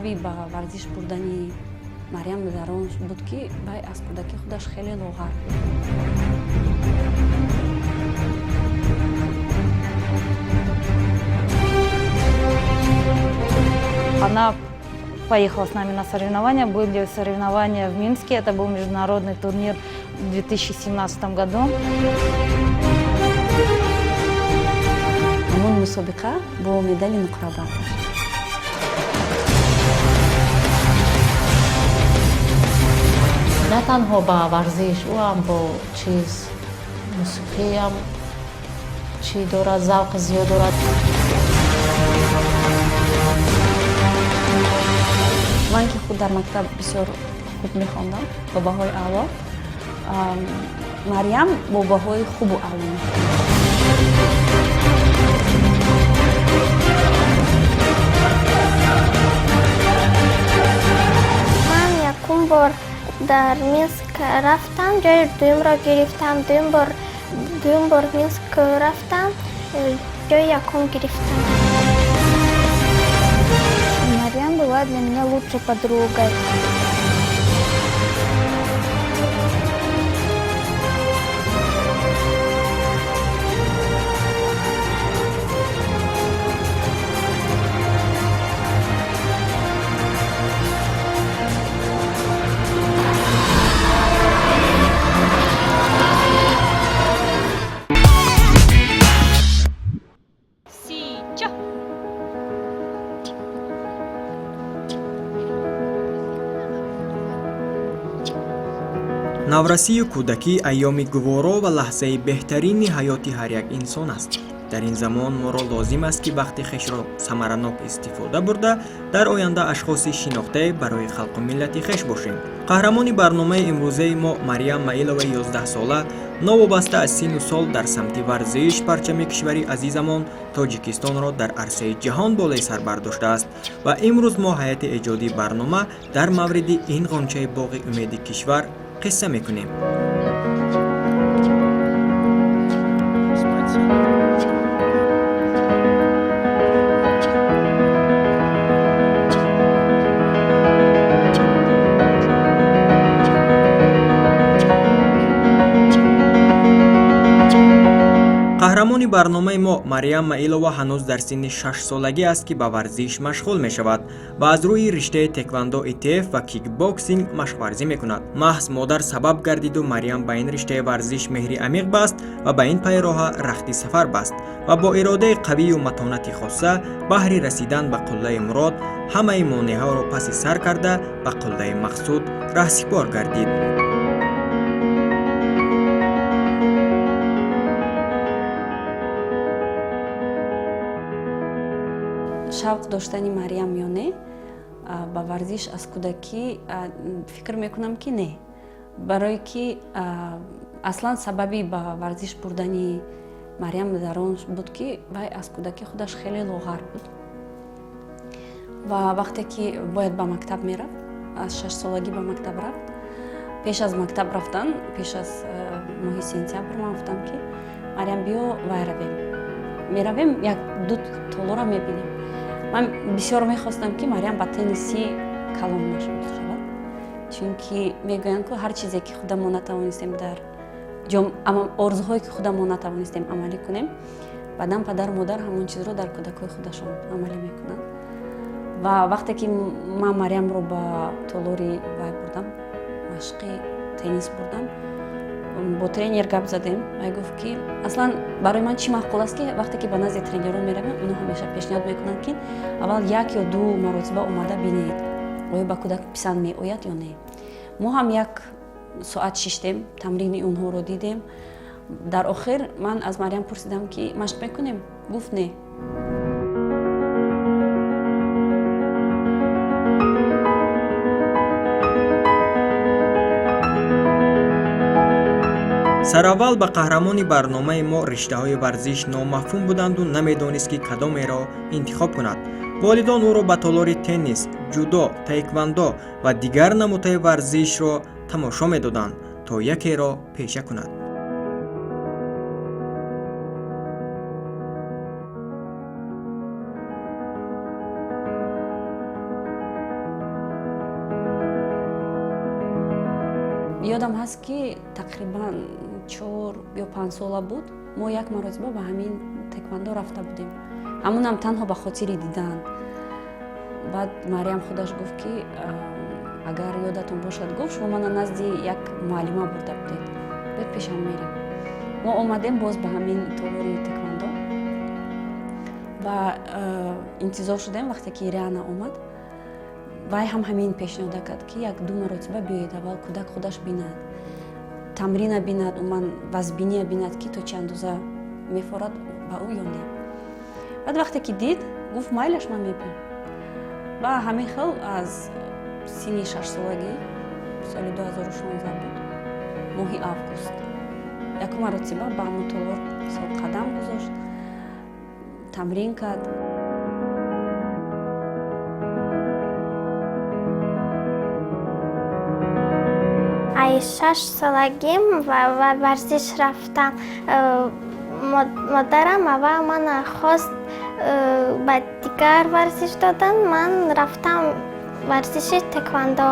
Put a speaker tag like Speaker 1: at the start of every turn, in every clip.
Speaker 1: Сабаби ба варзиш бурдани Марьям дар он буд, ки вай аз кӯдакӣ худаш хеле лоғар буд.
Speaker 2: Она поехала с нами на соревнования. Были соревнования в Минске. Это был международный турнир в 2017 году.
Speaker 1: Ҳамон мусобиқа бо медали нуқра баргашт.
Speaker 3: На танҳо ба варзиш, ӯ ҳам бо чиз, мусиқиам чӣ дорад, завқи зиёд дорад.
Speaker 1: Ман ки худ дар мактаб бисёр хуб мехондам, бо баҳои аъло, Марьям бо баҳои хубу аъло мехонд.
Speaker 4: Ман якум бор дар Минск рафтам, ҷои дуюмро гирифтам. Дуюм бор Минск рафтам, ҷои якум гирифтам.
Speaker 5: Марьям была для меня лучшей подругой.
Speaker 2: Сича.
Speaker 6: Наврасию кӯдакӣ айёми гуворо ва лаҳзаи беҳтарини ҳаёти ҳар як инсон аст. Дар ин замон моро лозим аст, ки вақти хешро самаранок истифода бурда, дар оянда ашхоси шинохтае барои халқу миллати хеш бошем. Қаҳрамони барномаи имрӯзаи мо, Марьям Маиловаи 11сола, новобаста аз синну сол, дар самти варзиш парчами кишвари азизамон Тоҷикистонро дар арсаи ҷаҳон болои сар бардоштааст. Ва имрӯз мо, ҳайати эҷодии барнома, дар мавриди ин ғунчаи боғи умеди кишвар қисса мекунем. Қаҳрамони барномаи мо, Марьям Маилова, ҳанӯз дар синни 6-солагӣ аст, ки ба варзиш машғул мешавад ва аз рӯи риштаи теквандо ИТФ ва кикбоксинг машқварзӣ мекунад. Маҳз модар сабаб гардиду Марьям ба ин риштаи варзиш меҳри амиқ баст ва ба ин пайроҳа рахти сафар баст ва бо иродаи қавию матонати хоса баҳри расидан ба қуллаи мурод ҳамаи монеаҳоро паси сар карда, ба қуллаи мақсуд раҳсипор гардид.
Speaker 1: Шавқ доштани Марьям ё не ба варзиш аз кӯдакӣ, фикр мекунам, ки не, барое ки аслан сабаби ба варзиш бурдани Марьям дар он буд, ки вай аз кӯдакӣ худаш хеле лоғар буд. Ва вақте ки бояд ба мактаб мерафт, аз 6-солагӣ ба мактаб рафт, пеш аз мактаб рафтан, пеш аз моҳи сентябр, ман гуфтам, ки Марьям, биё, вай равем, меравем, як ду толора мебинем. Ман бисёр мехостам, ки Марьям ба тенниси калон машғул шавад, чунки мегӯянд, ку ҳар чизе ки худамо натавонистем дар орзуҳое ки худамо натавонистем амалӣ кунем, баъдан падару модар ҳамон чизро дар кӯдакҳои худашон амалӣ мекунанд. Ва вақте ки ман Марьямро ба толори вай бурдам, машқи теннис бурдам, бо тренер гап задем. Вай гуфт, ки аслан барои ман чӣ маъқул аст, ки вақте ки ба назди тренерон меравем, онҳо ҳамеша пешниҳод мекунанд, ки аввал як ё ду маротиба омада бинед, оё ба кӯдак писанд меояд ё не. Мо ҳам як соат шиштем, тамрини онҳоро дидем. Дар охир ман аз Марьям пурсидам, ки машқ мекунем? Гуфт, не.
Speaker 6: Сараввал ба қаҳрамони барномаи мо риштаҳои варзиш номафҳум буданду намедонист, ки кадомеро интихоб кунад. Волидон ӯро ба толори теннис, ҷудо, таеквандо ва дигар намудҳои варзишро тамошо медоданд, то якеро пеша кунад.
Speaker 1: Ёдам ҳаст, ки тақрибан 4 ё 5 сола буд, мо як маротиба ба ҳамин тэквандо рафта будем, ҳамунам танҳо ба хотири дидан. Баъд Мариям худаш гуфт, ки агар ёдатон бошад, гуфт, шумо мана назди як муаллима бурда будед, биёд пешам мерем. Мо омадем боз ба ҳамин толори тэквандо ва интизор шудем. Вақте ки Риана омад, вай ҳам ҳамин пешниҳода кард, ки як ду маротиба биёед, аввал кӯдак худаш бинад, тамрина бинад, умуман вазбиния бинад, ки то чӣ андоза мефорад ба ӯ ё не. Баъд вақте ки дид, гуфт: «Майлаш, ман мебиём». Ва ҳамин хел аз синни 6-солагӣ, соли 2016 буд, моҳи август, якум маротиба ба ҳамон толор мисол қадам гузошт, тамрин кард.
Speaker 4: Ай 6-солагим варзиш рафтам. Модарам аввал мана хост ба дигар варзиш додан, ман рафтам варзиши тэквандо.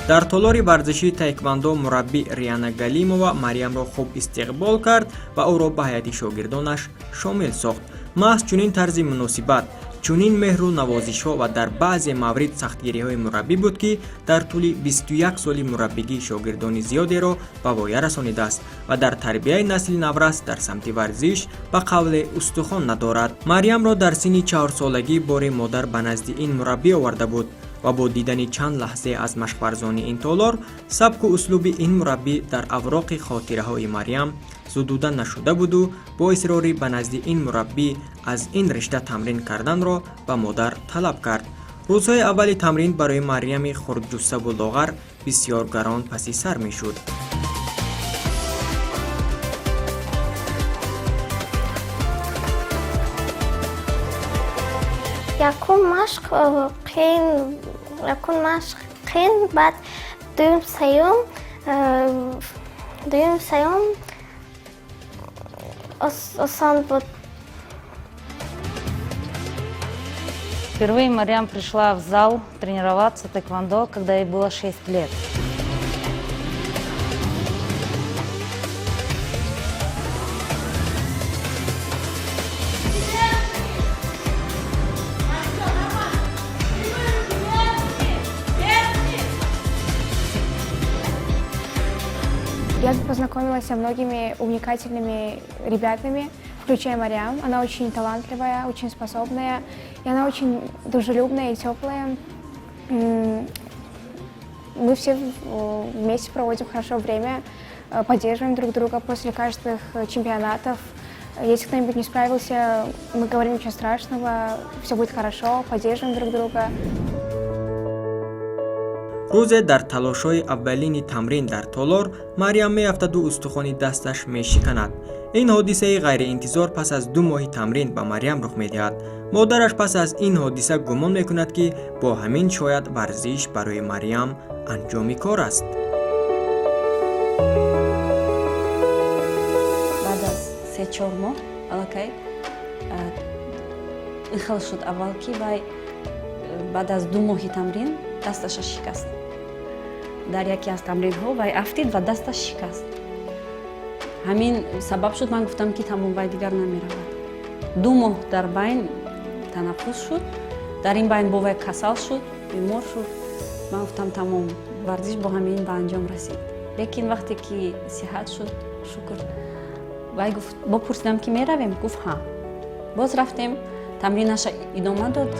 Speaker 6: Дар толори варзишии таеквандо мураббӣ Риана Галимова Марьямро хуб истиқбол кард ва ӯро ба ҳайати шогирдонаш шомил сохт. Маҳз чунин тарзи муносибат, чунин меҳру навозишҳо ва дар баъзе маврид сахтгириҳои мураббӣ буд, ки дар тӯли 21 соли мураббигӣ шогирдони зиёдеро ба воя расонидааст ва дар тарбияи насли наврас дар самти варзиш ба қавле устухон надорад. Марьямро дар синни 4-солагӣ боре модар ба назди ин мураббӣ оварда буд ва бо дидани чанд лаҳзае аз машқварзони ин толор сабку услуби ин мураббӣ дар авроқи хотираҳои Марьям зудуда нашуда буду бо исрорӣ ба назди ин мураббӣ аз ин ришта тамрин карданро ба модар талаб кард. Рӯзҳои аввали тамрин барои Марьями хурдҷуссаву лоғар бисёр гарон паси сар мешуд.
Speaker 4: Якум машқ қиин, якум машқ қиин, баъд дуюм, сеюм, дуюм, сеюм осон буд.
Speaker 2: Впервые Мариам пришла в зал тренироваться тэквондо, когда ей было 6 лет.
Speaker 7: Я познакомилась со многими увлекательными ребятами, включая Мариам. Она очень талантливая, очень способная, и она очень дружелюбная и теплая. Мы все вместе проводим хорошо время, поддерживаем друг друга после каждых чемпионатов. Если кто-нибудь не справился, мы говорим: «Ничего страшного, все будет хорошо», поддерживаем друг друга.
Speaker 6: Рӯзе дар талошҳои аввалини тамрин дар толор Марьям меафтаду устухони дасташ мешиканад. Ин ҳодисаи ғайриинтизор пас аз 2 моҳи тамрин ба Марьям рух медиҳад. Модараш пас аз ин ҳодиса гумон мекунад, ки бо ҳамин шояд варзиш барои Марьям анҷоми кор аст.
Speaker 1: Баъд аз 3-4 моҳ аллакай ин хел шуд. Аввал ки вай баъд аз 2 моҳи тамрин дасташа шикаст. Дар яке аз тамринҳо вай афтид ва дасташ шикаст. Ҳамин сабаб шуд, ман гуфтам, ки тамом, вай дигар намеравад. 2 моҳ дар байн танаффус шуд, дар ин байн бо вай касал шуд, бемор шуд. Ман гуфтам: тамом, варзиш бо ҳамин ба анҷом расид. Лекин вақте ки сиҳат шуд, шукр, вай гуфт, бо пурсидам, ки меравем, гуфт: «Ҳа». Боз рафтем, тамринаша идома дод.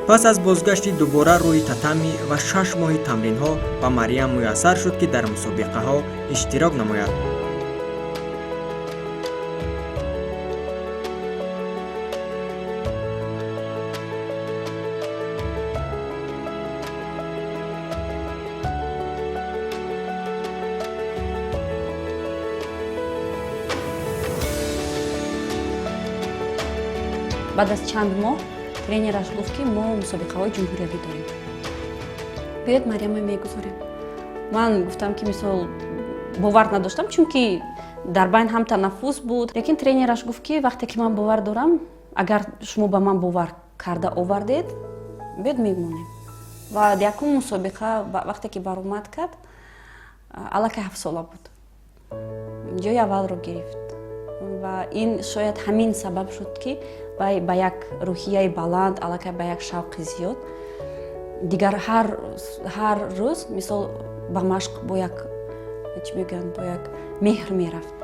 Speaker 6: Пас аз бозгашти дубора рӯи татами ва 6 моҳи тамринҳо ба Марьям муяссар шуд, ки дар мусобиқаҳо иштирок намояд.
Speaker 1: Баъд аз чанд моҳ тренераш гуфт, ки мо мусобиқаҳои ҷумҳуриявӣ дорем, биёед, Марьяма мегузорем. Ман гуфтам, ки мисол Бовар надоштам, чунки дар байн ҳам танаффус буд, лекин тренераш гуфт, ки вақте ки ман бовар дорам, агар шумо ба ман бовар карда овардед, биёд, мемонем. Ва якум мусобиқа вақте ки баромад кард, аллакай 7-сола буд, ҷои аввалро гирифт. Ва ин шояд ҳамин сабаб шуд, ки вай ба як рӯҳияи баланд, аллакай ба як шавқи зиёд дигар ҳар рӯз, мисол, ба машқ бо як, чӣ мегӯянд, бо як меҳр мерафт.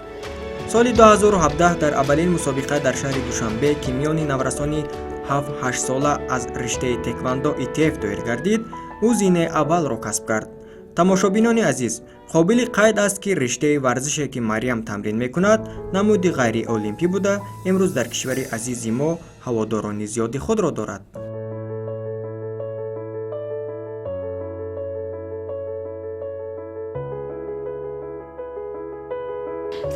Speaker 6: Соли 2017 дар аввалин мусобиқа дар шаҳри Душанбе, ки миёни наврасони 7-8 сола аз риштаи теквандо ИТФ доир гардид, ӯ зинаи аввалро касб кард. Тамошобинони азиз, қобили қайд аст, ки риштаи варзише, ки Марьям тамрин мекунад, намуди ғайриолимпӣ буда, имрӯз дар кишвари азизи мо ҳаводорони зиёди худро дорад.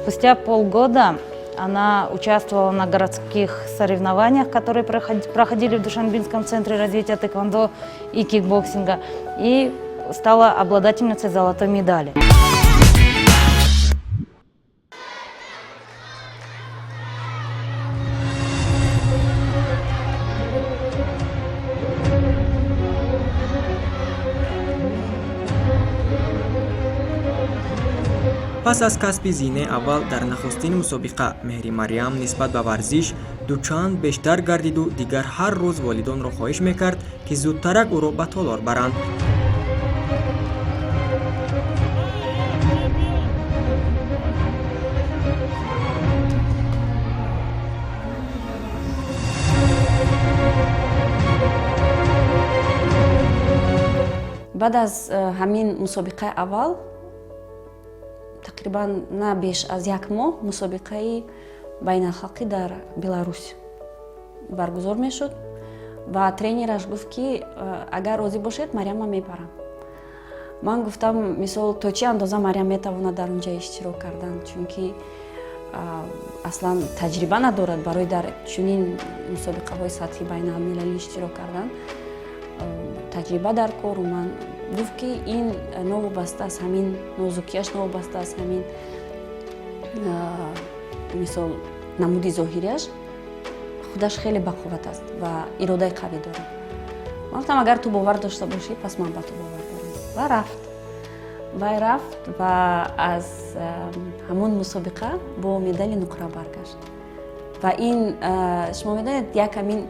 Speaker 2: Спустя полгода она участвовала на городских соревнованиях, которые проходили в Душанбинском центре развития тэквондо и кикбоксинга, и стала обладательницей золотой медали.
Speaker 6: Пас аз касби зинаи аввал дар нахустин мусобиқа, меҳри Марьям нисбат ба варзиш дучанд бештар гардиду дигар ҳар рӯз волидонро хоҳиш мекард, ки зудтарак ӯро ба толор баранд.
Speaker 1: Баъд аз ҳамин мусобиқаи аввал, тақрибан на беш аз як моҳ, мусобиқаи байналхалқӣ дар Беларусь баргузор мешуд ва тренераш гуфт, ки агар розӣ бошед, Марьяма мебарам. Ман гуфтам, мисол, то чӣ андоза Марьям метавонад дар он ҷа иштирок кардан, чунки аслан таҷриба надорад барои дар чунин мусобиқаҳои сатҳи байналмилалӣ иштирок кардан, таҷриба дар кору. Ман гуфт, ки ин новобаста аз ҳамин нозукиаш, новобаста аз ҳамин, мисол, намуди зоҳириаш, худаш хеле бақувват аст ва иродаи қавӣ дорад. Ман гуфтам, агар ту бовар дошта бошӣ, пас ман ба ту бовар дорам. Ва рафт, вай рафт ва аз ҳамон мусобиқа бо медали нуқра баргашт. Ва ин, шумо медонед, як ҳамин,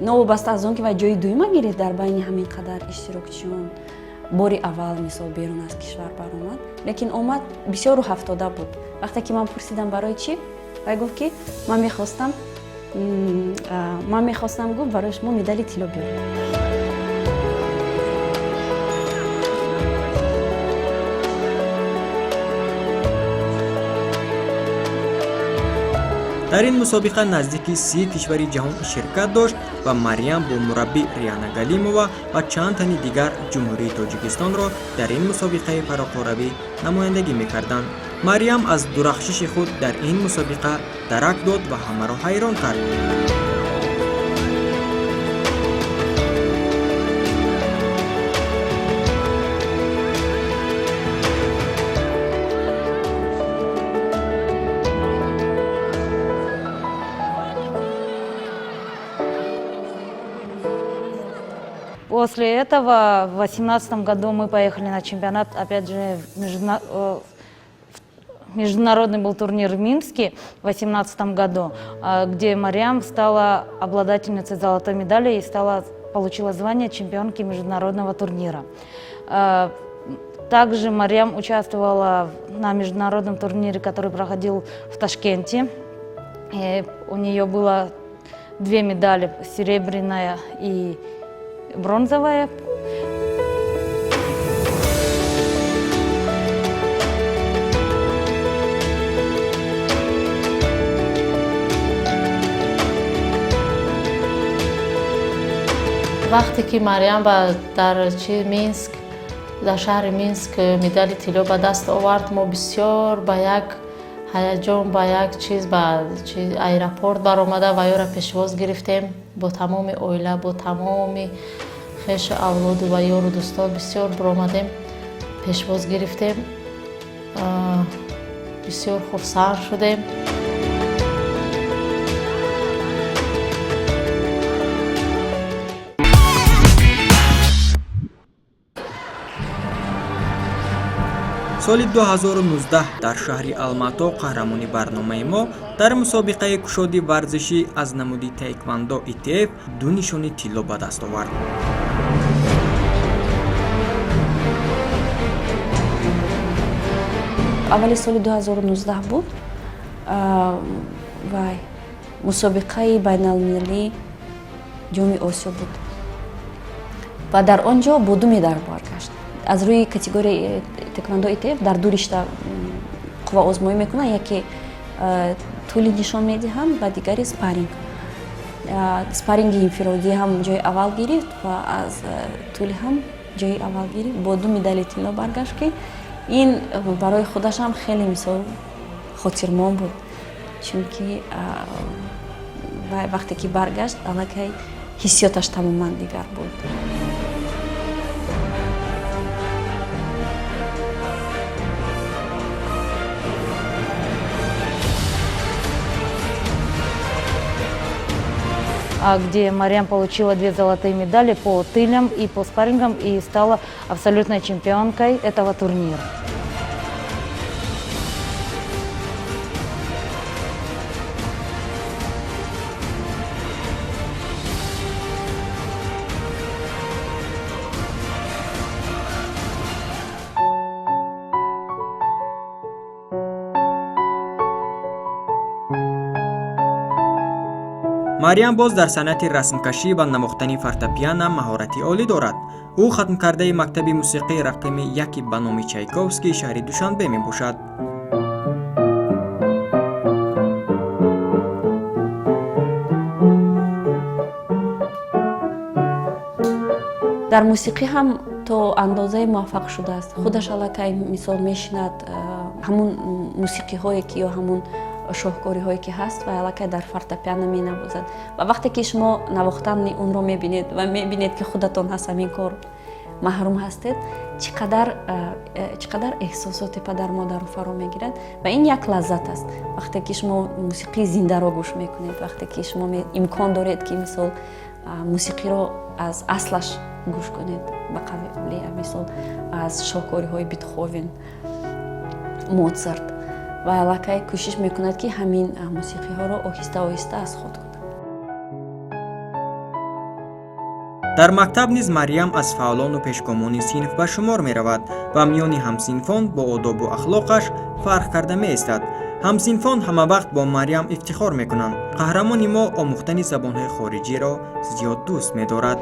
Speaker 1: новобаста аз он ки вай ҷои дуюма гирифт дар байни ҳамин қадар иштирокчиён, бори аввал, мисол, берун аз кишвар баромад, лекин омад, бисёр рӯҳафтода буд. Вақте ки ман пурсидам, барои чӣ, вай гуфт, ки ман мехостам, гуфт, барои шумо медали тилло биёрам.
Speaker 6: Дар ин мусобиқа наздики 30 кишвари ҷаҳон ширкат дошт ва Марьям бо мураббӣ Риана Галимова ва чанд тани дигар Ҷумҳурии Тоҷикистонро дар ин мусобиқаи фароқоравӣ намояндагӣ мекарданд. Марьям аз дурахшиши худ дар ин мусобиқа дарак дод ва ҳамаро ҳайрон кард.
Speaker 2: После этого в 2018 году мы поехали на чемпионат, опять же, международный был турнир в Минске в 2018 году, где Мариам стала обладательницей золотой медали и получила звание чемпионки международного турнира. Также Мариам участвовала на международном турнире, который проходил в Ташкенте. И у нее было две медали, серебряная и бронзовая.
Speaker 3: Вақте ки Марьям ба дар чи Минск, дар шаҳри Минск медали тилло ба даст овард, мо бисёр ба як ҳаяҷон, ба як чиз ба аэропорт баромада ва ёро пешвоз гирифтем бо тамоми оила, бо тамоми хешу авлоду ва ёру дӯстон бисёр баромадем, пешвоз гирифтем. Бисёр хурсанд шудем.
Speaker 6: Соли 2019 дар шаҳри Алмато қаҳрамони барномаи мо дар мусобиқаи кушоди варзишӣ аз намуди таеквондо ИТФ ду нишони тилло ба даст овард.
Speaker 1: Аввали соли 2019 буд, вай мусобиқаи байналмилалии Ҷоми Осиё буд ва дар он ҷо бо ду медал баргашт. Аз рӯи категорияи тэквондо ИТФ дар ду ришта қувваозмоӣ мекунанд: яке тӯли нишон медиҳанд ва дигари спарринг. Спарринги инфиродӣ ҳам ҷои аввал гирифт ва аз тӯли ҳам ҷои аввал гирифт, бо ду медали тилло баргашт, ки ин барои худаш ҳам хеле, мисол, хотирмон буд, чунки вақте ки баргашт, аллакай ҳиссиёташ тамоман дигар буд.
Speaker 2: Где Марьям получила две золотые медали по тылям и по спаррингам и стала абсолютной чемпионкой этого турнира.
Speaker 6: Марьям боз дар санъати расмкашӣ ва навохтани фортепиано маҳорати олӣ дорад. Ӯ хатмкардаи мактаби мусиқии рақами яки ба номи Чайковский шаҳри Душанбе мебошад.
Speaker 1: Дар мусиқӣ ҳам то андозае муваффақ шудааст. Худаш аллакай, мисол, мешинад, ҳамун мусиқиҳое ки ё ҳамун шоҳкориҳое ки ҳаст ва аллакай дар фортепиано менавозад. Ва вақте ки шумо навохтани онро мебинед ва мебинед, ки худатон аз ҳамин кор маҳрум ҳастед, чӣ қадар эҳсосоти падар модарро фаро мегирад. Ва ин як лаззат аст, вақте ки шумо мусиқии зиндаро гӯш мекунед, вақте ки шумо имкон доред, ки, мисол, мусиқиро аз аслаш гӯш кунед, ба қавли, мисол, аз шоҳкориҳои Бетховен, Моцарт. Ва аллакай кӯшиш мекунад, ки ҳамин мусиқиҳоро оҳиста оҳиста аз худ кунад.
Speaker 6: Дар мактаб низ Марьям аз фаъолону пешгомони синф ба шумор меравад ва миёни ҳамсинфон бо одобу ахлоқаш фарқ карда меистад. Ҳамсинфон ҳамавақт бо Марьям ифтихор мекунанд. Қаҳрамони мо омӯхтани забонҳои хориҷиро зиёд дӯст медорад.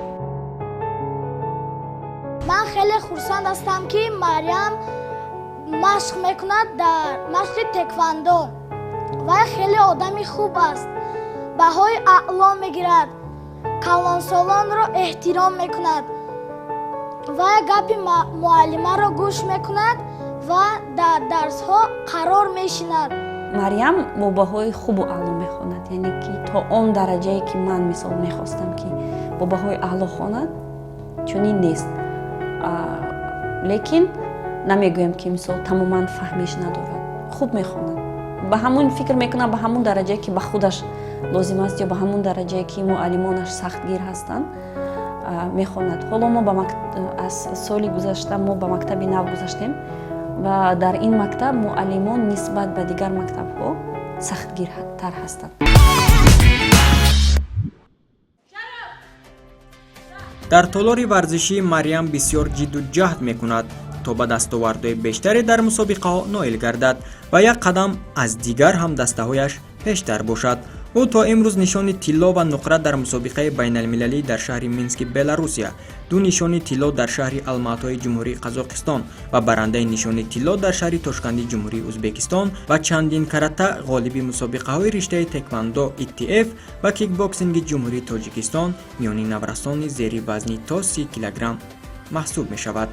Speaker 8: Ман хеле хурсанд ҳастам, ки Марьям машқ мекунад дар машқи теквандо. Вай хеле одами хуб аст, баҳои аъло мегирад, калонсолонро эҳтиром мекунад ва гапи муаллимаро гӯш мекунад ва дар дарсҳо қарор мешинад.
Speaker 1: Марьям бо баҳои хубу аъло мехонад, яъне ки то он дараҷае, ки ман, мисол, мехостам, ки бо баҳои аъло хонад, чунин нест. Лекин намегӯям, ки, мисол, тамоман фаҳмиш надорад. Хуб мехонад, ба ҳамун, фикр мекунам, ба ҳамун дараҷае, ки ба худаш лозим аст ё ба ҳамун дараҷае, ки муаллимонаш сахтгир ҳастанд, мехонад. Ҳоло мо аз соли гузашта мо ба мактаби нав гузаштем ва дар ин мактаб муаллимон нисбат ба дигар мактабҳо сахтгиртар ҳастанд.
Speaker 6: Дар толори варзишӣ Марьям бисёр ҷидду ҷаҳд мекунад, то ба дастовардҳои бештаре дар мусобиқаҳо ноил гардад ва як қадам аз дигар ҳамдастаҳояш пештар бошад. Ӯ то имрӯз нишони тилло ва нуқра дар мусобиқаи байналмилалӣ дар шаҳри Мински Беларусия, ду нишони тилло дар шаҳри Алматои Ҷумҳурии Қазоқистон ва барандаи нишони тилло дар шаҳри Тошканди Ҷумҳурии Ӯзбекистон ва чандин карата ғолиби мусобиқаҳои риштаи теквандо ИТФ ва кикбоксинги Ҷумҳурии Тоҷикистон миёни наврасони зери вазни то 30 килограмм маҳсуб мешавад.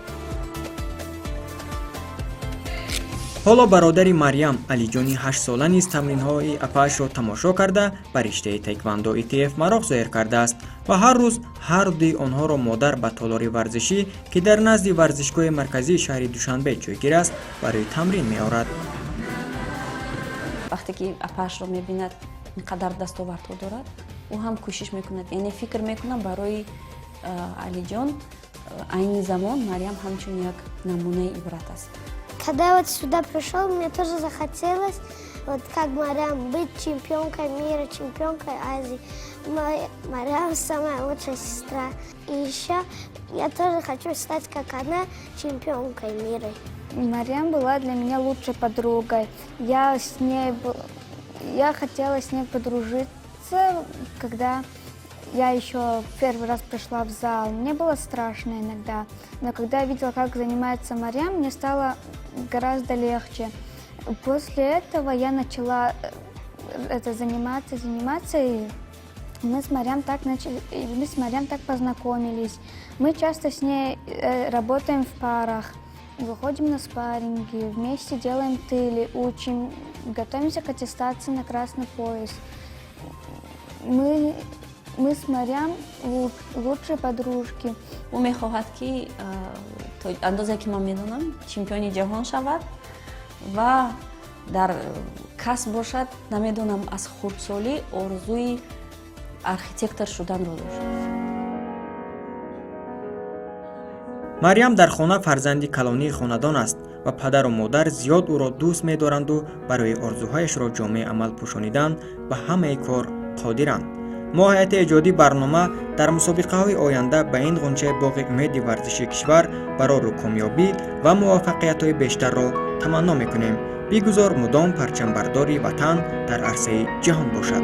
Speaker 6: Ҳоло бародари Марьям, Алиҷони 8-сола низ тамринҳои апаашро тамошо карда, ба риштаи таеквондо ИТФ мароқ зоҳир кардааст ва ҳар рӯз ҳар дуи онҳоро модар ба толори варзишӣ, ки дар назди варзишгоҳи марказии шаҳри Душанбе ҷойгир аст, барои тамрин меорад.
Speaker 1: Вақте ки апаашро мебинад, ин қадар дастовардҳо дорад, ӯ ҳам кӯшиш мекунад. Яъне фикр мекунам, барои Алиҷон айни замон Марьям ҳамчун як намунаи ибрат аст.
Speaker 4: Когда я вот сюда пришел, мне тоже захотелось, вот как Марьям, быть чемпионкой мира, чемпионкой Азии. Марьям самая лучшая сестра. И еще я тоже хочу стать, как она, чемпионкой мира.
Speaker 5: Марьям была для меня лучшей подругой. Я хотела с ней подружиться, когда я еще первый раз пришла в зал. Мне было страшно иногда, но когда я видела, как занимается Марьям, мне стало гораздо легче. После этого я начала это заниматься, заниматься, и мы с Марьям так познакомились. Мы часто с ней работаем в парах, выходим на спарринги, вместе делаем тыли, учим, готовимся к аттестации на красный пояс. Мы с Марьям лучшие подружки.
Speaker 1: Ӯ мехоҳад, ки то андозе ки ман медонам, чемпиони ҷаҳон шавад ва дар касб бошад, намедонам, аз хурдсолӣ орзуи архитектор шуданро дошт.
Speaker 6: Марьям дар хона фарзанди калонии хонадон аст ва падару модар зиёд ӯро дӯст медоранду барои орзуҳояшро ҷомаи амал пӯшонидан ба ҳамаи кор қодиранд. Мо, ҳайати эҷодии барнома, дар мусобиқаҳои оянда ба ин ғунчаи боғи умеди варзиши кишвар барору комёбӣ ва муваффақиятҳои бештарро таманно мекунем. Бигузор мудом парчамбардори ватан дар арсаи ҷаҳон бошад.